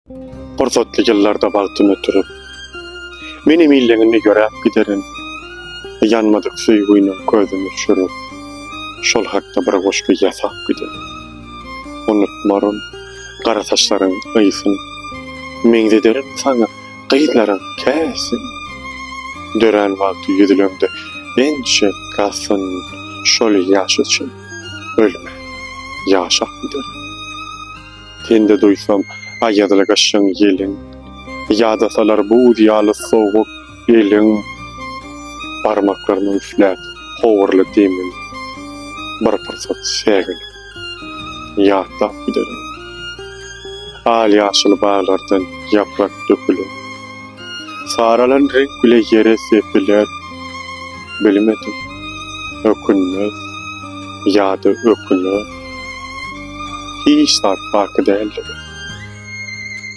Pursatly ýyllarda bagtym ötürip, Menem illeňinde ýöräp giderin. Ýanmadyk söýginiň közün öçürip, Şol hakda bir goşgy ýasap giderin. Unutmaryn gara saçlaryň ysyn, Meňzederin saňa gyzlaryň käsin. Dörän wagty ýüzleňde ençe gasyn, Şol ýaş üçin ölmän ýaşap giderin. Tende duýsam aýazly gyşyň ýelin, Ýada salar buz ýaly sowuk eliň, Barmaklaryma üfläp howurly demiň, Bir pursat säginip, ýatlap giderin. Al-ýaşyl baglardan ýaprak döküler, Saralan reňk bile ýere sepiler, Bilmedim, ökünmez ýa-da öküner, Hiç zat baky däldir.